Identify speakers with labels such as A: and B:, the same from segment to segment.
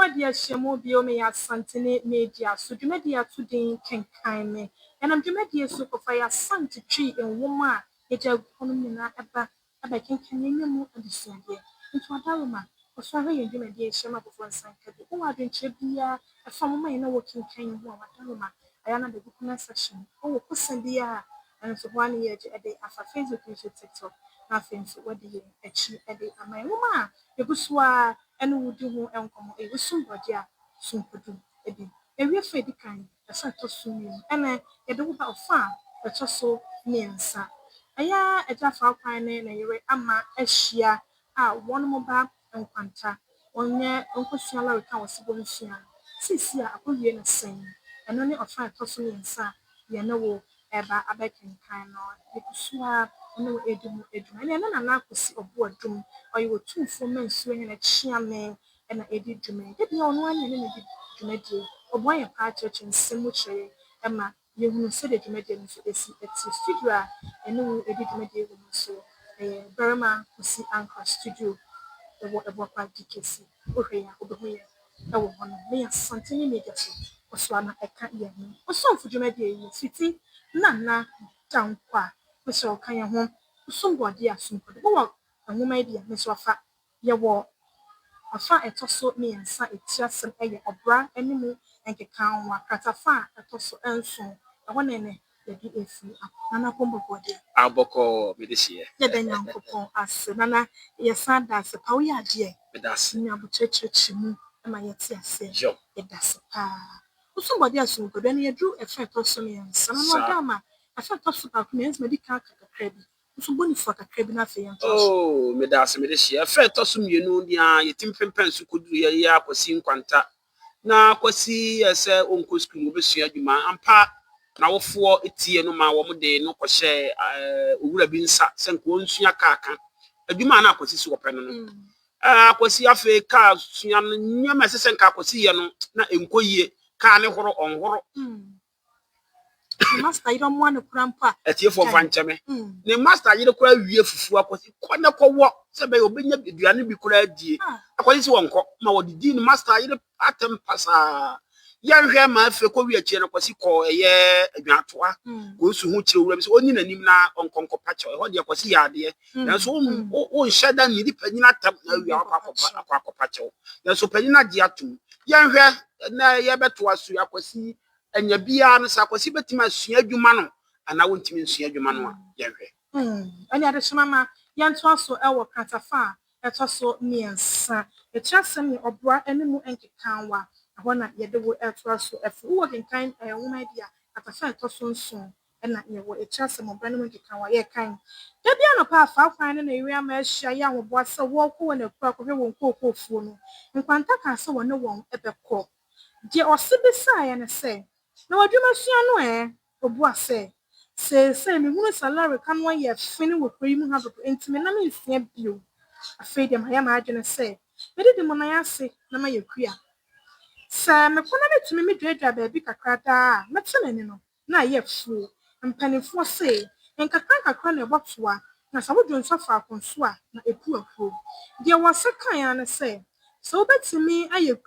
A: adi ahyia mu bio meyɛ Asantene Media so dwumadie ato din Kenkan Me. Ɛnam dwumadie so kɔfa yɛ Asante Twi nwoma a yɛgya agu hɔ no nyinaa ɛba abɛkenkan yɛnya mu adesuadeɛ. Nti ɔdaroma ɔso ahwɛ yɛn dwumadie ahyia mu afoforɔ nsa nka bi. Wowɔ adwenkyerɛ biara ɛfa nwoma yɛn na wɔkenkan yi ho a, wadaroma ayɛ na bɛgu comment section. Wowɔ kosa biara ɛno nso hɔ a ne yɛgye ɛde afa Facebook nso, TikTok, na afei nso wɔde yɛn akyi ɛde ama yɛn. Nwoma a yɛgu so a ɛne wodi ho nkɔmmɔ ɛyɛ Sum Borɔdeɛ a Sonkodu bi. Ewie fa edi kan, ɛfa ɛtɔ so mmienu, ɛna yɛde wo ba ɔfa a ɛtɔ so mmiɛnsa. Ɛyɛ Agya Faakwan ne ne yere Ama ahyia a wɔn ba Nkwanta wɔnyɛ nkosua lɔre ka wɔsi wɔn nsua no. Seesei a akɔwie no sɛn? Ɛno ne ɔfa a ɛtɔ so mmiɛnsa a yɛne wo ɛba abɛkenkan no. Yɛgu so a ɛne wo edi ho adwuma. Ɛne ɛne Nana Akosi Ɔboadum, ɔyɛ Otumfoɔ Mansuo Hene Kyeame ɛna edi dwuma yi. Dabi a ɔno ara ne ne di dwumadie. Ɔboa yɛn paa kyerɛkyerɛ nsɛm mu kyerɛ yɛn ɛma yɛhunu sɛdeɛ dwumadie no nso esi ɛte. Studio a ɛne wo edi dwumadie wɔ mu nso ɛyɛ Barima Kosi Ankara Studio ɛwɔ Ɛboakwa DKC. Wohwɛ yɛn a, wobɛhu yɛn ɛwɔ hɔnom. Ne yɛ Asantene Media so kɔ ana ɛka yɛn ho. Ɔsomfo dwumadie yi fiti Nana Dankwa mesrɛ wo ka yɛn ho. Som Borɔdeɛ a Sonkodu. Wowɔ nwoma yi bi a mesrɛ fa. Yɛwɔ ɔfa a ɛtɔ so mmiɛnsa, eti asɛm ɛyɛ Ɔbra ne Mu Nkekaho, kratafa a ɛtɔ so 7. Ɛhɔ na ɛnɛ yɛde efiri akɔ. Nana Kɔmbɔkɔ deɛ.
B: Abɔkɔ mede hyeɛ.
A: Yɛda Nyankopɔn ase. Nana, yɛsan da ase pa, woyɛ adeɛ.
B: Meda ase.
A: Nya abokyerɛkyerɛkyerɛ mu ma yɛte aseɛ.
B: Yo.
A: Yɛda ase paa. Wosom Bɔde Asomkodua no, yɛduru ɛfa ɛtɔ so mmiɛnsa no.
B: Saa.
A: Ɔda ama ɛfa ɛtɔ so baako mmiɛnsa madi kan aka kakra bi nso bɔ ne fua kakra bi na afei yɛntoa so.
B: Oh, meda ase mede hyeɛ. Ɛfɛ ɛtɔ so mmienu nea yɛtim pempɛn so kɔduru yɛyɛ Akɔsi Nkwanta na Akwasi yɛ sɛ ɔnkɔ sukuu, wɔbɛsua adwuma ampa. N'awofoɔ tie no ma wɔn de no kɔhyɛ owura bi nsa sɛ nka ɔnsua kaa ka adwuma a na Akwasi so wɔpɛ no. Akwasi afei kaa sua no, nneɛma a ɛsɛ sɛ nka Akwasi yɛ no na ɛnkɔ yie. Kaa ne horo ɔnhoro.
A: Ne master yere ɔmoa no kora mpo a.
B: Atiefoɔ fa nkyɛme. Ne master yere koraa wie fufuo, Akwasi kɔ ne kɔwɔ sɛ bɛyɛ ɔbɛnya aduane bi koraa die. Akwasi sɛ wɔnkɔ ma wɔde di ne master yere atɛm pasaa. Yɛnhwɛ ma afei kɔ wie akyire no, Akwasi kɔ ɛyɛ adwanatoa kɔnsu ho kyerɛ owura bi sɛ ɔnyi n'anim na ɔnkɔ nkɔpa kyɛw. Ɛhɔ deɛ Akwasi yɛ adeɛ, nanso wonhyɛ da nnidi panyin atam na awia wakɔ akɔpa kyɛw, nanso panyin agye atom. Yɛnhwɛ na yɛbɛtoa so. Akwasi anya biara no sɛ Akwasi bɛtumi asua adwuma no anaa wontumi nsua adwuma no a, yɛnhwɛ.
A: Ɛne adehyema ma yɛntoa so ɛwɔ kratafa a ɛtɔ so mmiɛnsa. Ɛkyerɛ asɛm yɛ Ɔbra ne Mu Nkekawa. Ɛhɔ na yɛde wo ɛtoa so ɛfo. Wowɔ kenkan nwoma yi bi a, kratafa a ɛtɔ so 7 ɛna yɛwɔ. Ɛkyerɛ asɛm Ɔbra ne Mu Nkekawa. Yɛkan da bi anɔpa a Faakwan ne ne yere Ama ahyia yɛ ahoboa sɛ wɔrekɔ wɔn akura akɔhwɛ wɔn kookoofuo no. Nkwanta kaa sɛ wɔne wɔn bɛkɔ. Deɛ ɔse bisaeɛ ne sɛ, na w'adwuma sua no ɛ? Obua sɛ, seesei mehunu sɛ lɔre ka no ayɛ fene wɔ kuro yi mu ha dodo, enti me nam nsua bio. Afei deɛ mayɛ m'adwene sɛ medidi mo nan ase na mayɛ kua. Sɛ mekɔ na metumi meduadua baabi kakra daa a mɛte m'ani no na ayɛ afuo. Mpanimfoɔ se nkakra nkakra na ɛbɔtoa, na sɛ wodwo nsa faako nso a na epu ahuro. Deɛ wɔse kan ara ne sɛ, sɛ wobɛtumi ayɛ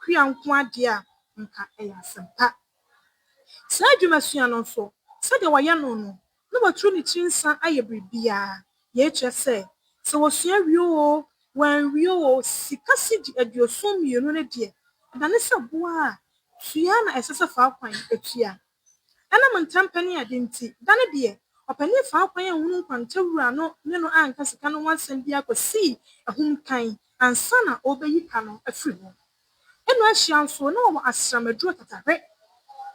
A: kua nko adeɛ a, nka ɛyɛ asɛmpa. Saa adwumasua no nso, sɛdeɛ wɔyɛ no, na waturu ne tiri nsa ayɛ biribiara. Yei kyerɛ sɛ, sɛ wɔsua wie oo, wɔanwie oo, sika sidi 72 no deɛ, ɛdane sɛ boa a tua na ɛsɛ sɛ Faakwan atua. Ɛnam ntɛmpɛ ne ade nti, da no deɛ, ɔpanin Faakwan anhunu nkwantawura no ne no anka sika no ho asɛm biara kɔsii ahum kan ansa na ɔrebɛyi ka no afiri hɔ. Ɛno ahyia nso, na wɔwɔ asramaduro tatahwe.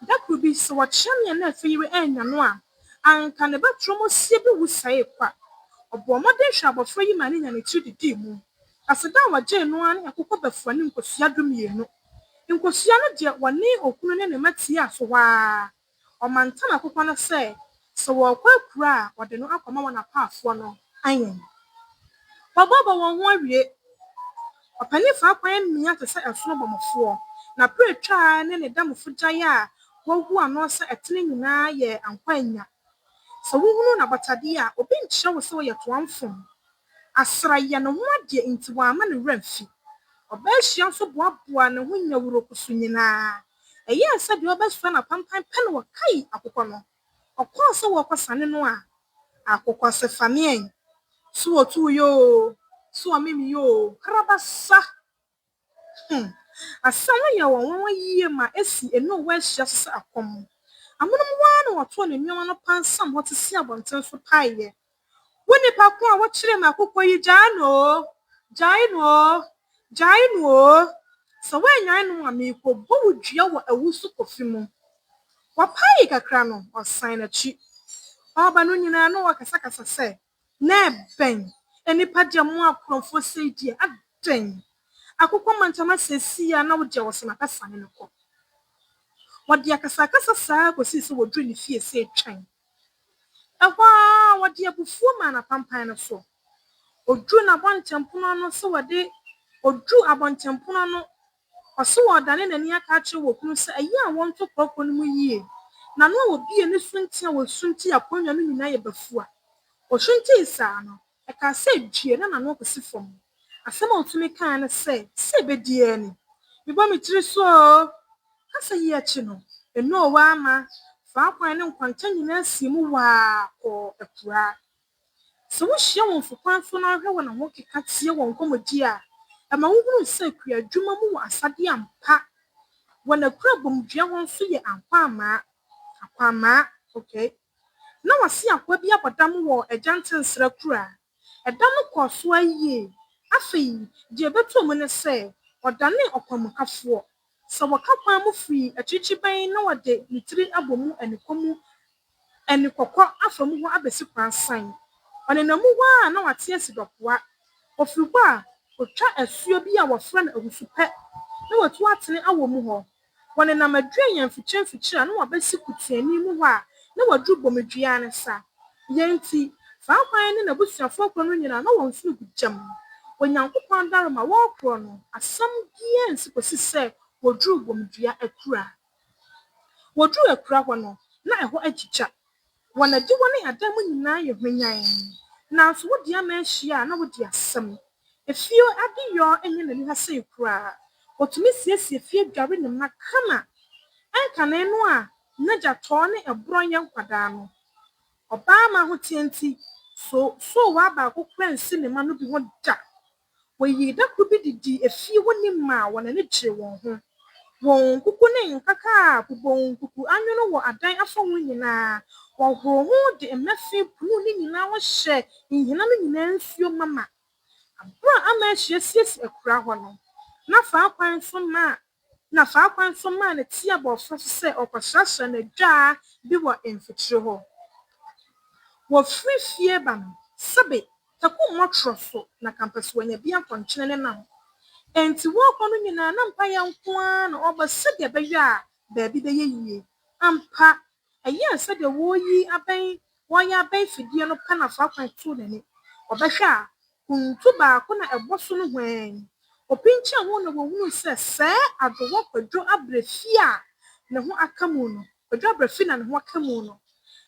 A: Da koro bi, sɛ wɔkyea me a na afei yere anya no a, anka ne ba toromosie bi wu sɛee kwa. Ɔbɔɔ mmɔden hwɛ abɔfra yi ma ne nya ne tiri didii mu. Aseda a wɔgyee no ara ne akokɔ bɛfua ne nkosua 12. Nkosua no deɛ, wɔne okunu ne ne mma tiaa so hɔ ara. Ɔmantam akokɔ no sɛ, sɛ wɔrekɔ akura a, wɔde no akɔma wɔn apaafoɔ no ayɛn. Wɔaboaboa wɔn ho awie. Ɔpanin Faakwan amia te sɛ ɛsono bɔmmɔfoɔ. Na prɛtwa ne ne damfo gyae a wahu ano sɛ ɛtene nyinaa yɛ ankwa anya. Sɛ wohunu n'abatadeɛ a, obi nkyerɛ wo sɛ ɔyɛ toamfom. Asra yɛ ne ho adeɛ nti wamma ne werɛ amfi. Ɔbaa hyia nso boaboaa ne ho nyawurokoso nyinaa. Ɛyɛɛ sɛ deɛ ɔrebɛsoa n'apampan pɛ na ɔkae akokɔ no. Ɔkɔɔ sɛ wɔrekɔsane no a, akokɔ se fa me ɛ. So wɔtuu yɛ oo, so wɔmem yɛ oo, krabasa! Hmm, asɛm no yɛɛ wɔn nwanwa yie ma esi Enowa ahyia so sɛ akɔm. Amonom hɔ ara na wɔtoo ne nneɛma no pansam hɔ te sii abɔnten so paeɛ. Wo nipa ko a wokyeree m'akokɔ yi, gyaa no oo, gyae no oo, gyae no oo. Sɛ woannyae no a, merekɔbɔ wo dua wɔ awu so kofi mu. Wɔpaee kakra no, ɔsan n'akyi. Ɔreba no nyinaa na ɔrekasakasa sɛ, Na ɛbɛn nnipa deɛ mo akorɔmfoɔ sei deɛ adɛn? Akokɔ mantam asiesie a na wo deɛ wɔsɛ mabɛsane no kɔ. Wɔde akasakasa saa kɔsii sɛ wɔduruu ne fie sɛ twɛn. Ɛhɔ ara wɔde abufuo maa n'apampan no so. Ɔduruu n'abɔntenpono ano sɛ wɔde ɔduruu abɔntenpono ano ɔse ɔredane n'ani aka akyerɛ wɔ kunu sɛ ɛyɛ a wɔnto korɔkorɔ no mu yie. N'ano a wɔbue ne sunti a wɔsunti akonnwa no nyinaa yɛ bafua. Ɔsuntii saa no, ɛkaa sɛ due na n'ano akɔsi fam. Asɛm a ɔtumi kaeɛ ne sɛ, sɛ ɛbɛdi ara ni. Mebɔ me tiri so oo! Kasa yi akyi no, Enowa ama faa kwan ne nkwanta nyinaa sii mu waa kɔɔ akuraa. Sɛ wuhyia wɔn mfokwan so na wohwɛ wɔn ahokeka tie wɔn nkɔmmɔdi a, ɛma wuhunu sɛ kuadwuma mu wɔ asade ampa. Wɔn akura bom dua hɔ nso yɛ ankwammaa. Akwammaa, okay. Na wɔse akoa bi abɔ dam wɔ Agya Ntensra kura. Ɛda no kɔɔ so ara yie. Afei, deɛ ɛbɛtoo mu ne sɛ, ɔdanee ɔkwanmukafoɔ. Sɛ wɔka kwan mu firi akyirikyiri bɛn na wɔde ne tiri abɔ mu anikɔ mu anikɔkɔ afa mu hɔ abɛsi kwansan. Ɔnenam mu hɔ ara na wate asi dɔkoa. Ɔfiri hɔ a, ɔtwa asuo bi a wɔfrɛ no Ahusupɛ na watu atene awɔ mu hɔ. Wɔnenam Aduayi mfikyire mfikyire a na wɔabɛsi Kutuani mu hɔ a na wɔaduru Bomedua no sa. Yei nti, saa kwan ne n'abusuafoɔ korɔ no nyinaa na wɔn nsono gu gyam. Onyankopɔn adaworoma wɔrekorɔ no, asɛm biara ansi kɔsi sɛ wɔduruu Bomedua akura. Wɔduruu akura hɔ no, na ɛhɔ agyigya. Wɔn adiwo ne adan mu nyinaa yɛ hwanyann. Nanso wode ama ahyia a, na wodi asɛm. Efie adeyɔ nyɛ n'ani ha sei koraa. Otumi siesie fie dware ne mma kama. Ɛnkane no a n'agya tɔɔ ne ɛborɔ yɛ nkwadaa no, ɔbaa ma ahoteɛ nti, so soowaa baako koraa nsi ne mma no bi ho da. Wɔyii da koro bi de dii efie hɔ ni maa wɔn ani gyee wɔn ho. Wɔn nkuku ne nkaka a bobɔ nkuku anwono wɔ adan afa ho nyinaa, wɔhoroo ho de mmɛfe punuu ne nyinaa ho hyɛɛ nhina no nyinaa nsuo mama. Bere a ama ahyia siesie akuraa hɔ no, na faa kwan so maa na faa kwan so maa ne ti abɔfra so sɛ ɔrekɔsrasra n'adwaa bi wɔ mfikyire hɔ. Wɔfiri fie ba no, sɛbe taku mmɔ torɔ so na kampɛso wanya bi akɔnkyene ne nam. Enti wɔrekɔ no nyinaa na mpaeɛ nko ara na ɔrebɔ sɛdeɛ ɛbɛyɛ a baabi bɛyɛ yie. Ampa, ɛyɛɛ sɛdeɛ wɔreyi abɛn wɔreyɛ abɛn fidie no pɛ na faa kwan too n'ani. Ɔbɛhwɛ a, kuntu baako na ɛbɔ so no hwann. Ɔpinkyɛn ho na wɔhunuu sɛ sɛɛ Adwowa Kwadwo abrɛ fie a ne ho aka mu no, Kwadwo abrɛ fi na ne ho aka mu no.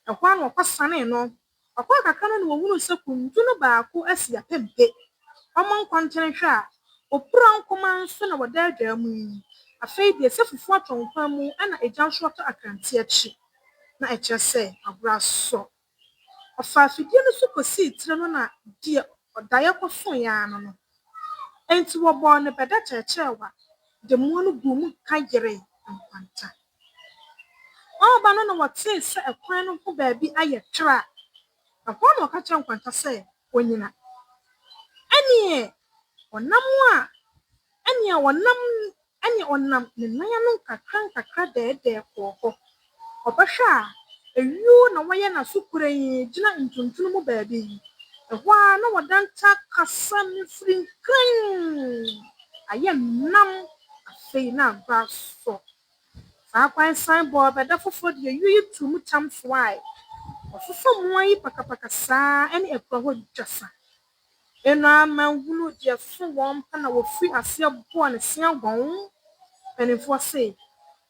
A: Ɛhɔ ara na wɔkɔsanee no. Ɔkɔɔ kakra no na wɔhunuu sɛ kuntu no baako asi apempe. Ɔma nkɔntene hwɛ a, opura nkoma nso na wɔda adwaa mu yi. Afei deɛ sɛ fufuo atɔ nkwan mu na egya nso atɔ akrante akyi, na ɛkyerɛ sɛ agorɔ asɔ. Ɔfaa afidie no so kɔsii tire no na deɛ ɔdaeɛ kɔsoeɛ ara no no. Enti wɔbɔɔ no bɛda kyɛɛkyɛɛwa de mmoa no guu mu ka yeree nkwanta. Ɔreba no na wɔtee sɛ ɛkwan no ho baabi ayɛ tra. Ɛhɔ na ɔka kyerɛɛ Nkwanta sɛ onyina. Ɛneɛ ɔnam a, ɛneɛ ɔnam, ɛneɛ ɔnam ne nan ano nkakra nkakra dɛɛdɛɛ kɔɔ hɔ. Ɔbɛhwɛ a, ayuo na wayɛ n'aso kurenn gyina ntontono mu baabi. Ɛhɔ ara na wɔdan ta kasa no firi nkran ayɛ nnam, afei na agorɔ asɔ. Saa kwan san bɔɔ bɛda foforɔ de ayuo yi too mu tam soae. Wɔsosɔ mmoa yi pakapaka saa ɛne akura hɔ dwasa. Eno ara ma hunu deɛ ɛso wɔn pa na wɔfiri aseɛ bɔɔ ne se agɔn. Mpanimfoɔ se,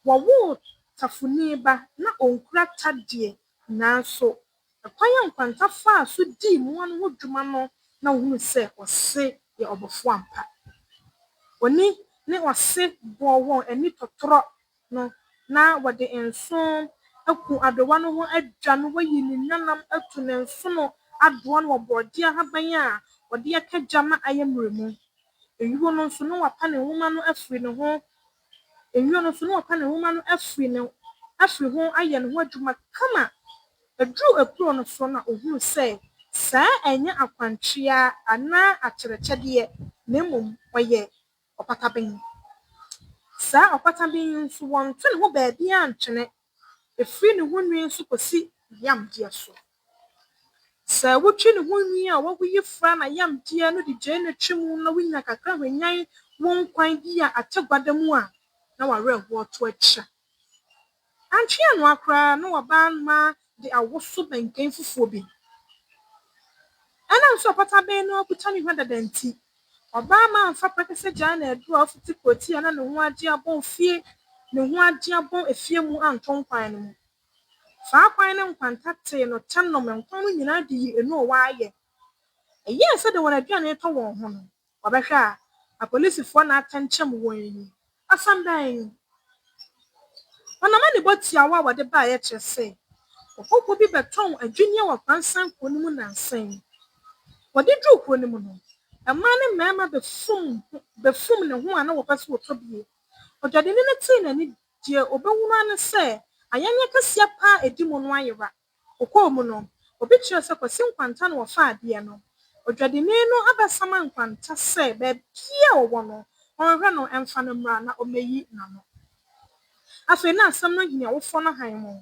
A: wɔwoo tafoni ba na ɔnkura ta deɛ nanso ɛkwan a Nkwanta faa so dii mmoa no ho dwuma no na wohunu sɛ ɔse yɛ ɔbɔfoɔ ampa. Oni ne ɔse bɔɔ wɔn ani tɔtorɔ no, na wɔde nsõ aku adowa no ho adwa no, wɔayi ne nwanam atu ne nsono adoa no wɔ borɔdeɛ ahaban a wɔde aka gya ma ayɛ mmerɛ mu. Ayuo no nso, na wɔapa ne nwoma no afiri ne ho Ayuo no nso, na wɔapa ne nwoma no afiri ne afiri ho ayɛ ne ho adwuma kama. Ɛduruu apurow no so na ohuu sɛ saa ɛnyɛ akwantwea anaa akyerɛkyɛdeɛ, na mmom ɔyɛ ɔpataben. Saa ɔpataben yi nso, wɔnto ne ho baabiara ntwene, ɛfiri ne ho nwi so kɔsi n'ayamdeɛ so. Sɛ wotwi ne ho nwi a wɔayi fra n'ayamdeɛ no de gyae no twe mu na wonya kakra hwanyan wo nkwan bi a atɛ guada mu a, na w'awerɛhoɔ to atwa. Antwe annoa koraa na wɔbaa ma de awoso bɛnkɛn fufuo bi. Ɛnam sɛ ɔpataben no akuta ne hwa dada nti, ɔbaa ma amfa prɛkɛsɛ gyaa na aduru a ɔfiti kurotia na ne ho agye abɔn fie ne ho agye abɔn efie mu anto nkwan no mu. Saa kwan ne nkwanta tee no kyɛ nom nkwan no nyinaa de yi enu a wɔayɛ. Ɛyɛɛ sɛ de wɔn aduane tɔ wɔn ho no, wɔbɛhwɛ a, apolisifoɔ na atɛnkyɛm wɔn yi. Asɛm bɛn? Wɔn amanebɔ tiawa a wɔde baeɛ kyerɛ sɛ, ɔhɔhoɔ bi bɛtɔn adwinneɛ wɔ Kwansan kuro no mu nnansa yi. Wɔde duruu kuro no mu no, mmaa ne mmarima bɛfum bɛfum ne ho a na wɔpɛ sɛ wɔtɔ bie. Ɔdwadini no tee n'ani deɛ ɔbɛhunu ara ne sɛ ayanneɛ kɛseɛ paa a ɛdi mu no ayera. Ɔkɔɔ mu no, obi kyerɛɛ sɛ Kwasi Nkwanta na wɔfaa adeɛ no. Ɔdwadini no abɛsama Nkwanta sɛ baabiara a ɔwɔ no, ɔnhwɛ no mfa no mmra na ɔmmɛyi n'ano. Afei na asɛm no hia awofoɔ no hann mu.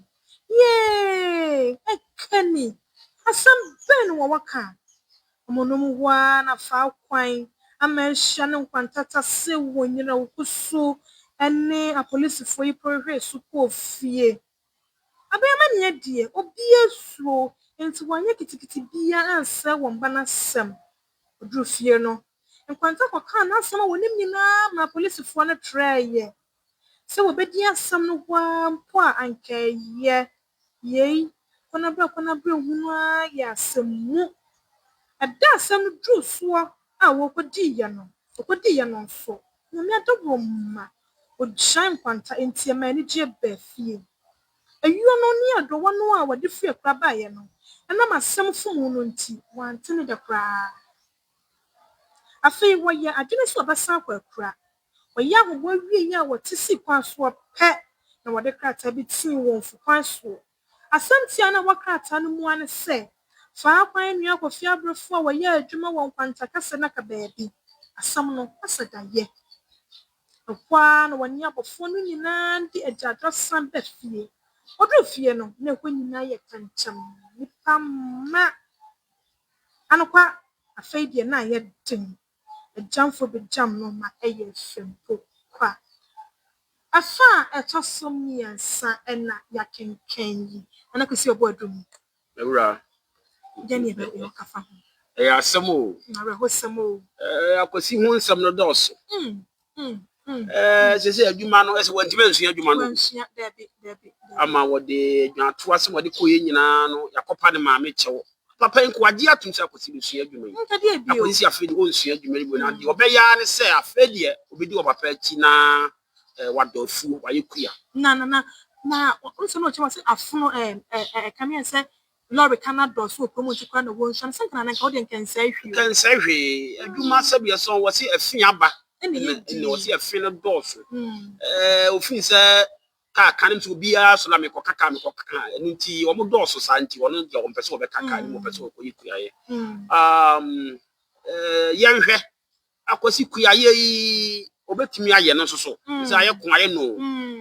A: Yee! Ɛka ni! Asɛm bɛn na wɔwɔ ka? Amonom hɔ ara na faa kwan ama ahyia ne nkwanta tase wɔ Nyinawokusu ne apolisifoɔ yi porehwee so kɔɔ fie. Abɛn amanneɛ deɛ, obiara suro, enti wɔanyɛ kitikiti biara ansɛe wɔn ba no asɛm. Ɔduruu fie no, Nkwanta kɔkaa n'asɛm a wɔnim nyinaa maa apolisifoɔ no trɛeɛ. Sɛ wɔbɛdi asɛm no hɔ ara mpo a, anka ɛyɛ. Yei, kɔnaberɛ kɔnaberɛ hunu ara yɛ asɛm mu. Ɛda a asɛm no duruu soɔ a wɔkɔdiiɛ no, wɔkɔdiiɛ no nso, Nyame adaworoma, ɔgyae nkwanta, enti ɛmaa anigyeɛ baa fie. Ayuo no ne adɔwa no a wɔde firi akura baeɛ no, ɛnam asɛm fom no nti, wɔante ne dɛ koraa. Afei wɔyɛɛ adwene sɛ wɔbɛsan akɔ akura. Wɔyɛɛ ahoboa wieeɛ a wɔte sii kwan soɔ pɛ na wɔde krataa bi tii wɔn fukwan soɔ. Asɛm tiaa no a ɛwɔ krataa no mu ara ne sɛ, Faa kwan nua Kofi Abrefo a wɔyɛɛ adwuma wɔ Nkwanta kɛse no aka baabi. Asɛm no asɛ dayɛ. Ɛhɔ ara na wɔne abɔfoɔ no nyinaa de agyaadwoɔ san ba fie. Wɔduruu fie no, na ɛhɔ nyinaa yɛ kankyam, nnipa mma. Anokwa, afei deɛ na ayɛ den. Agyamfoɔ bɛgyam no ma ɛyɛ fɛ mpo kwa. Ɛfa a ɛtɔ so mmiɛnsa na yɛakenkan yi. Nana Kwesi Ɔboadum.
B: Awura.
A: Deɛ ne yɛbɛyɛ ɔka fa ho.
B: Ɛyɛ asɛm o.
A: Awerɛhosɛm o.
B: Ɛɛ Akwasi ho nsɛm no dɔɔso. Ɛɛ sɛ adwuma no ɛsɛ wɔntumi ansua adwuma no.
A: Wɔnsua, daabi, daabi.
B: Ama wɔde adwatoa sɛ wɔde kɔɛ nyinaa no, yɛakɔpa ne maame kyɛw. Papa yi nko agye atom sɛ Akwasi bɛsua adwuma yi.
A: Nkadeɛ bio.
B: Akwasi si afei deɛ ɔnsua adwuma yi bio, na deɛ ɔbɛyɛ ara ne sɛ afei deɛ ɔbɛdi wɔ papa akyi na wadɔ afuo, wayɛ kua.
A: Na nsɛm na ɔkyerɛ wɔ sɛ afono ɛɛ ɛɛ ɛka mi sɛ lɔre ka na dɔɔso wɔ kurom nti koraa na wɔnsua no sɛ nkana na nka wɔde nkɛnsɛe hwee.
B: Nkɛnsɛe hwee. Adwuma sɛbi ɛsɔn wɔ se ɛfe aba.
A: Ɛna yɛ di.
B: Ɛna wɔ se ɛfe no dɔɔso. Ofin sɛ kaa kan nso obiara so na mekɔka kaa mekɔka kaa, ɛno nti wɔn dɔɔso saa nti ɔno deɛ ɔmpɛ sɛ ɔbɛka kaa no mu, ɔpɛ sɛ ɔkɔyɛ kuayɛ. Yɛnhwɛ Akwasi kuayɛ yi obetumi ayɛ no nso so sɛ ayɛ ko ayɛ no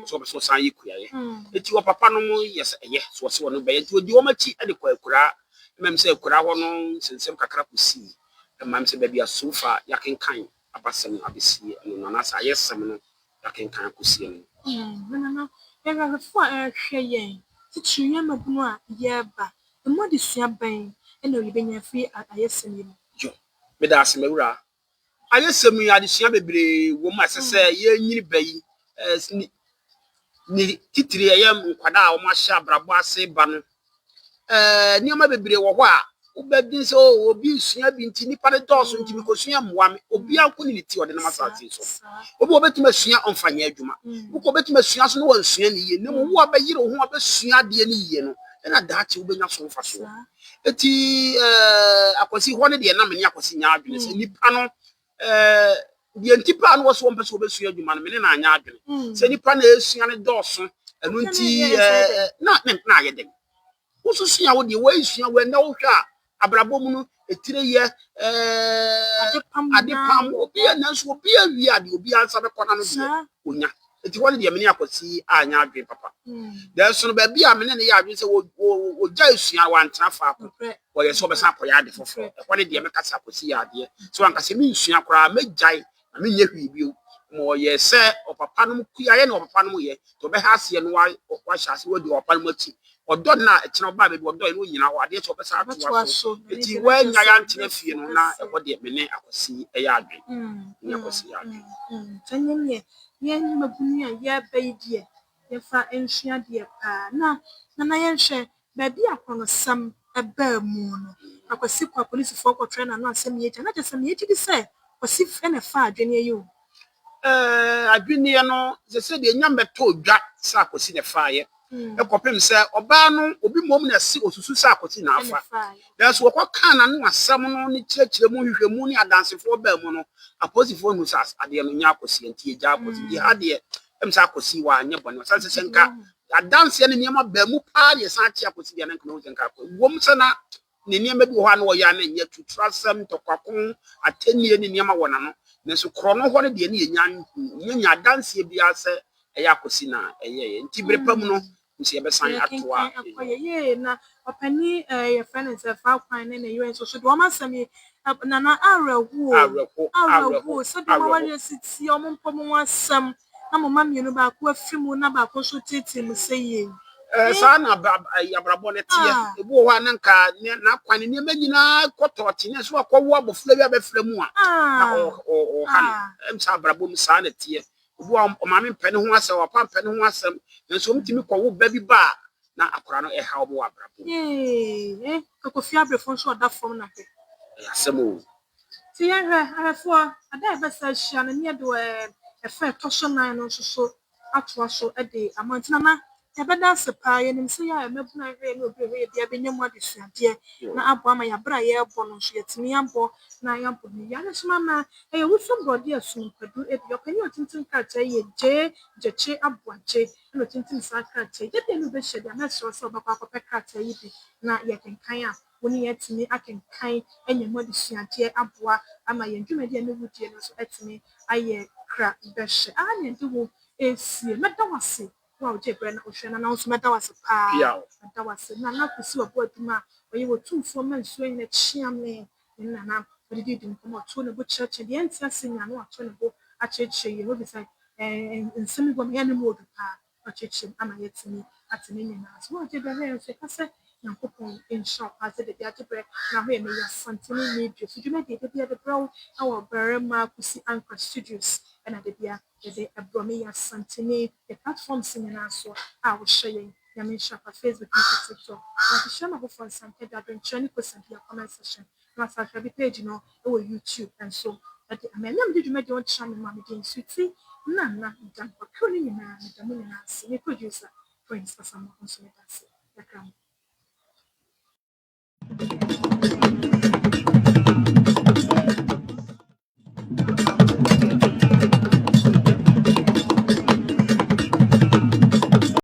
B: sɛ ɔpɛ sɛ ɔsan yɛ kuayɛ. Eti wɔ papa no mo yɛ sɛ ɛyɛ so ɔsɛ ɔno bɛyɛ, nti odi wɔn akyi de kɔ akuraa. Mmɛm sɛ akuraa hɔ no nsɛnsɛm kakra kɔsii mmam sɛ baabi a sofa yɛakenkan abasɛm no abɛsie ɛno no, anaasɛ ayɛsɛm no yɛakenkan akɔsie no.
A: Nana, yɛhwɛfo a ɛrehwɛ yɛn, titiri yɛn mmabunu a yɛreba, emu adesua bɛn ɛna yɛbɛnya afiri ayɛsɛm yi mu?
B: Yo, meda ase, mawura. Ayɛsɛm yi, adesua bebree wɔ mu a ɛsɛ sɛ yɛnyini ba yi, ne titiri ɛyɛ nkwadaa a wɔahyɛ abrabɔ ase ba no. Nneɛma bebree wɔ hɔ a Wobɛdwen sɛ, oh, obi resua bi nti nnipa no dɔɔso nti mekɔsua mmoa me. Obiara nko ne ne ti ɔde nam asase so. Obi wɔ bɛtumi asua ɔmfa nyɛ adwuma. Obi kɔ bɛtumi asua so na wansua ne yie. Na mmom wo a bɛyere wo ho a bɛsua adeɛ no yie no, ɛna daakye wobɛnya so mfasoɔ. Eti Akwasi hɔ no deɛ na me ne Akwasi nyɛ adwene sɛ nipa no deɛ nti paa na wɔsɛ wɔmpɛ sɛ wɔbɛsua adwuma no, me ne no anyɛ adwene. Sɛ nipa na ɛsua no dɔɔso, ɛno nti na na ayɛ dɛn? Wo nso sua wo deɛ, woasua wo ɛnɛ wohwɛ a abrabɔ mu no etire yɛ adepam obi a nanso obi awie adeɛ obi ansa bɛkɔ n'ano deɛ onya. Eti hɔ no deɛ me ne Akwasi anyɛ adwene papa. Nanso no baabi a me ne no yɛ adwene sɛ wɔgya esua wantena faako wɔyɛ sɛ ɔbɛsan akɔyɛ ade foforɔ. Ɛhɔ no deɛ mɛka sɛ Akwasi yɛ adeɛ. Sɛ wanka sɛ mensua koraa mɛgyae na menyɛ hwee bio. Ma ɔyɛ sɛ ɔpapa nom kuayɛ na ɔpapa nom yɛ. Nti ɔbɛha aseɛ no wahyɛ ase wadi ɔpapa nom akyi. Ɔdɔ no a ɛkyena ɔbaa baabi ɔdɔe no ɔnyina hɔ adeɛ kyɛ ɔbɛsan atoa so. Nti wannya yɛantena fie no na ɛhɔ deɛ me ne Akwasi yɛ adwene. Me ne Akwasi yɛ adwene.
A: Nti ɛnyɛ neɛ yɛn mmabunu a yɛreba yi deɛ yɛmfa nsua adeɛ paa. Na Nana yɛnhwɛ Baabi a akɔnnɔsɛm baa mu no, Akwasi kɔɔ apolisifoɔ kɔtwerɛɛ n'ano asɛm yi akyi a, na kyerɛ sɛ megye di sɛ Kwasi na ɛfaa adweneɛ yi o.
B: Ɛɛ, adweneɛ no, sɛ sɛdeɛ nya mmɛtɔɔ dwa sɛ Akwasi na ɛfaeɛ, kɔpem sɛ ɔbaa no, obi mmom na ɛse ɔsusu sɛ Akwasi na afa. Nanso wɔkɔkaa n'ano asɛm no ne kyerɛkyerɛ mu nhwehwɛmu ne adansefoɔ baa mu no, apolisifoɔ hunu sɛ adeɛ no nyɛ Akwasi, nti yɛgyaa Akwasi. Nti ha deɛ, ɛm sɛ Akwasi wanyɛ bɔne, ɔsane sɛ sɛ nka Adanseɛ ne nneɛma baa mu paa na yɛsan te akɔsi deɛ na nka mahu sɛ nka akɔ. Ɛwom sɛ na ne nneɛma bi wɔ hɔ a na ɔyɛ a na ɛnyɛ atuturasɛm, ntɔkwako, atɛnnie ne nneɛma wɔ n'ano, nanso korɔno hɔ no deɛ ne yɛnya yɛnya adanseɛ biara sɛ ɛyɛ akɔsi na ɛyɛeɛ. Nti bere pa mu no, nso yɛbɛsan atoa.
A: Yɛkenkan akɔ yɛ yie na ɔpanin ɛɛ yɛfrɛ no sɛ Faakwan ne ne yere nso so deɛ wɔn asɛm yi Nana awerɛhoɔ
B: Awerɛho,
A: awerɛhoɔ sɛdeɛ wɔn awareɛ si teɛ wɔn mpɔ wɔn ho asɛm na mo mma mmienu, baako afiri mu na baako nso reteetee mo sɛ yie.
B: Eh, saa na abrabɔ no teɛ. Ah. Ebi wɔ hɔ a na nka n'akwan ne nneɛma nyinaa kɔ tɔɔte ne so akɔwo abɔfra bi abɛfra mu a na ah. ɔha no. Ah. Ɛm sɛ abrabɔ mu saa na teɛ. Obi wɔ ɔmaame mpɛ ne ho asɛm, ɔpapa mpɛ ne ho asɛm, nanso wɔtumi kɔwo ba bi ba a na akwadaa no ɛha wɔn wɔ abrabɔ mu.
A: Yee, eh, Kofi Abrefo nso ɔda fam na hwɛ.
B: Ɛyɛ asɛm o.
A: Nti yɛnhwɛ, ahwɛfoɔ, ada a yɛbɛsa ahyia no, ne yɛde ɛfa a ɛtɔ so nan no nso so atoa so de ama. Nti Nana, yɛbɛda ase paa. Yɛnim sɛ yɛ a mmabunu a yɛhwɛ yɛn ne obi a ɔhwɛ yɛn biara bɛnya mu adesuadeɛ na aboa ama yɛn abrɛ a yɛrebɔ no nso yɛatumi abɔ na yɛabɔ no yie. Adesoma mma, ɛyɛ Wusu Borɔdeɛ Asom Kwadu Adua. Ɔpanin a ɔtintim krataa yi yɛ Gyee Gyekye Aboagye na ɔtintim saa krataa yi. Da bi a ne wobɛhyia deɛ, mɛsrɛ wo sɛ wobɛkɔ akɔpɛ krataa yi bi na yɛkenkan a wo ne yɛn atumi akenkan anya mu adesuadeɛ aboa ama yɛn dwumadi a ne wudie no nso atumi ayɛ kra bɛhyɛ. Aha na yɛde wo resie. Mɛda wo ase wo a wogyee berɛ na wohwɛ Nana wo nso mɛda wo ase paa. Mɛda wo ase. Nana Kwesi Waboadwuma a ɔyɛ Otumfoɔ ma nsuo nyina kyea me ne Nana ɔde didi nkɔmmɔ ɔto ne bo kyerɛkyerɛ deɛ ɛnte ase nyinaa na wato ne bo akyerɛkyerɛ yɛn. Wobisa nsɛm bi wɔ me yɛ ne mu ɔdu paa. Wakyerɛkyerɛ mu ama yɛatumi ate ne nyinaa ase. Woagye berɛ hwɛ yɛn nso yɛka sɛ Nyankopɔn nhyira wo paa sɛ dabi agye berɛ na hwɛ yɛn Meyɛ Asantene Media so dwumadie da biara de brɛ wo wɔ Barima Kusi Ankrah Studios ɛna da biara yɛde brɛ wo Meyɛ Asantene yɛ platforms nyinaa so a wohyɛ yɛn Nyame nhyira pa Facebook, YouTube, TikTok like hyɛ ma foforɔ nsa nka bi adwenkyerɛ ne kosa bia comment section na wasubscribe page no wɔ YouTube nso de ama me a mede dwumadie ho kyerɛ me ma mede nsu ti Nana Dankwa crew no nyinaa meda mo nyinaa ase me producer Prince Asamoah nso meda ase yɛakra mo.